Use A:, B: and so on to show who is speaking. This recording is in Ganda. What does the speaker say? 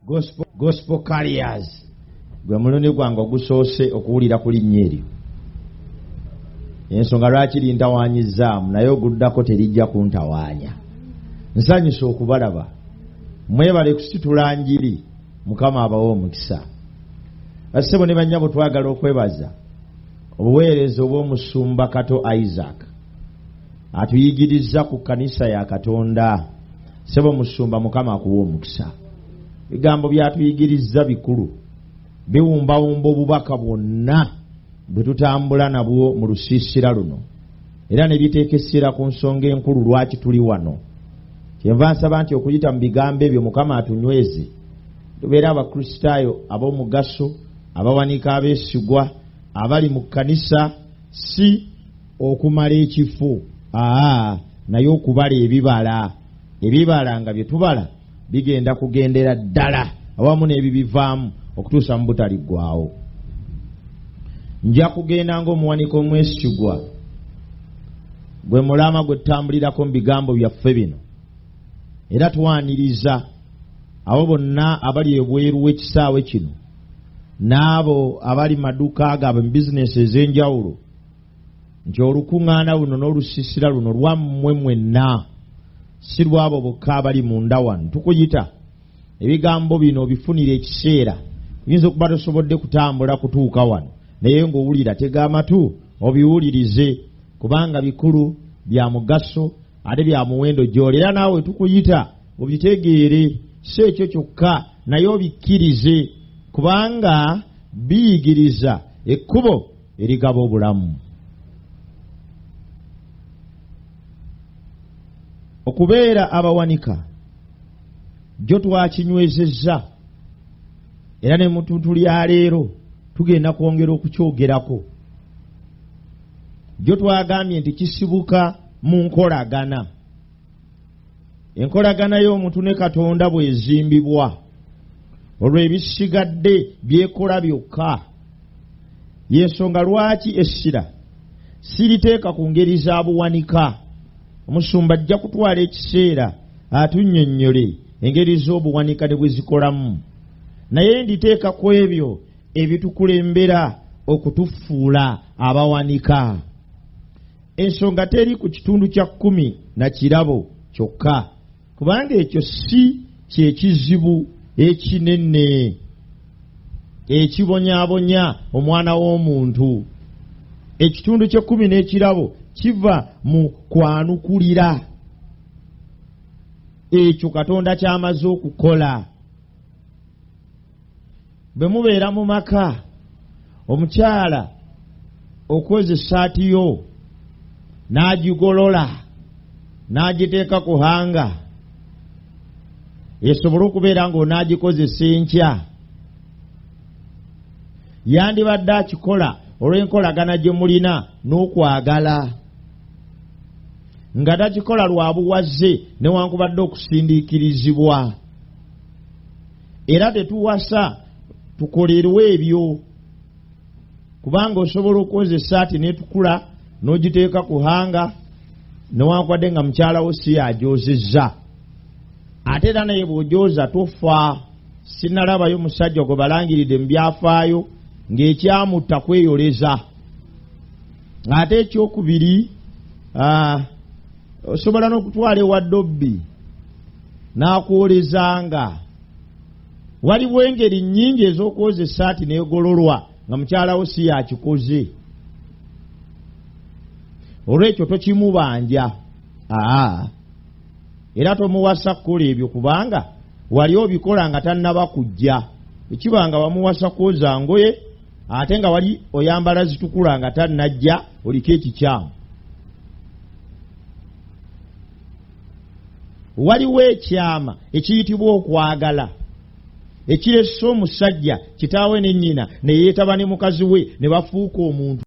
A: Gospel Carriers. Gwe mulundi gwange ogusoose okuwulira ku linnya eryo. Ensonga lwaki lintawaanyizzaamu, naye oguddako terijja kuntawaanya. Nsanyusa okubalaba. Mwebale kusitula njiri. Mukama abawe omukisa. Bassebo ne bannyabo, twagala okwebaza obuweereza obw'omusumba Kato Isaac atuyigiriza ku kkanisa ya Katonda. Ssebo musumba, Mukama akuwa omukisa. Ebigambo byatuyigiriza bikulu, biwumbawumba obubaka bwonna bwe tutambula nabwo mu lusiisira luno, era ne biteeka essira ku nsonga enkulu lwaki tuli wano. Kyenva nsaba nti okuyita mu bigambo ebyo Mukama atunyweze, tubeere Abakristaayo ab'omugaso, abawanika, abeesigwa, abali mu kkanisa si okumala ekifo, aa, naye okubala ebibala. Ebibala nga bye tubala bigenda kugendera ddala awamu n'ebibivaamu okutuusa mu butaliggwaawo. Nja kugenda ng'omuwanika omwesigwa, gwe mulama gwe tutambulirako mu bigambo byaffe bino. Era twaniriza abo bonna abali ebweru w'ekisaawe kino n'abo abali mu maduuka gaabwe, mu bizinesi ez'enjawulo, nti olukuŋŋaana luno n'olusiisira luno lwammwe mwenna, si lwabo bokka abali munda wano. Tukuyita ebigambo bino obifunire ekiseera. Oyinza okuba tosobodde kutambula kutuuka wano, naye ng'owulira, tega amatu obiwulirize, kubanga bikulu, bya mugaso ate bya muwendo gy'oli. Era naawe tukuyita obitegeere, si ekyo kyokka, naye obikkirize, kubanga biyigiriza ekkubo erigaba obulamu. Okubeera abawanika jjo twakinywezezza, era ne mu ttuntu lya leero tugenda kwongera okukyogerako. Jjo twagambye nti kisibuka mu nkolagana. Enkolagana y'omuntu ne Katonda bw'ezimbibwa, olwo ebisigadde byekola byokka. Y'ensonga lwaki essira siriteeka ku ngeri za buwanika. Omusumba ajja kutwala ekiseera atunnyonnyole engeri z'obuwanika ne bwe zikolamu, naye nditeeka ku ebyo ebitukulembera okutufuula abawanika. Ensonga teri ku kitundu kya 10 na kirabo kyokka, kubanga ekyo si kye kizibu ekinene ekibonyaabonya omwana w'omuntu. Ekitundu ky'ekkumi n'ekirabo kiva mu kwanukulira ekyo Katonda ky'amaze okukola. Bwe mubeera mu maka, omukyala okwoza essaati yo n'agigolola n'agiteeka ku hanga esobole okubeera ng'onaagikozesa enkya, yandibadde akikola olw'enkolagana gye mulina n'okwagala, nga takikola lwa buwaze newankubadde okusindiikirizibwa. Era tetuwasa tukolerwe ebyo, kubanga osobola okwoza essaati n'etukula n'ogiteeka ku hanga newankubadde nga mukyala wo si yagyozezza. Ate era naye bw'ogyoza tofa. Sinalabayo musajja gwe balangiridde mu byafaayo ng'ekyamutta kweyoleza. Ate ekyokubiri, osobola n'okutwala ewa dobbi n'akwolezanga. Waliwo engeri nnyingi ez'okwoza essaati n'egololwa nga mukyala wo si yakikoze. Olwekyo tokimubanja, era tomuwasa kukola ebyo, kubanga wali obikola nga tannaba kujja. Ekiba nga wamuwasa kwoza ngoye ate nga wali oyambala zitukula nga tannajja, oliko ekikyamu. Waliwo ekyama ekiyitibwa okwagala ekirese omusajja kitaawe ne nnyina ne yeetaba ne mukazi we ne bafuuka omuntu.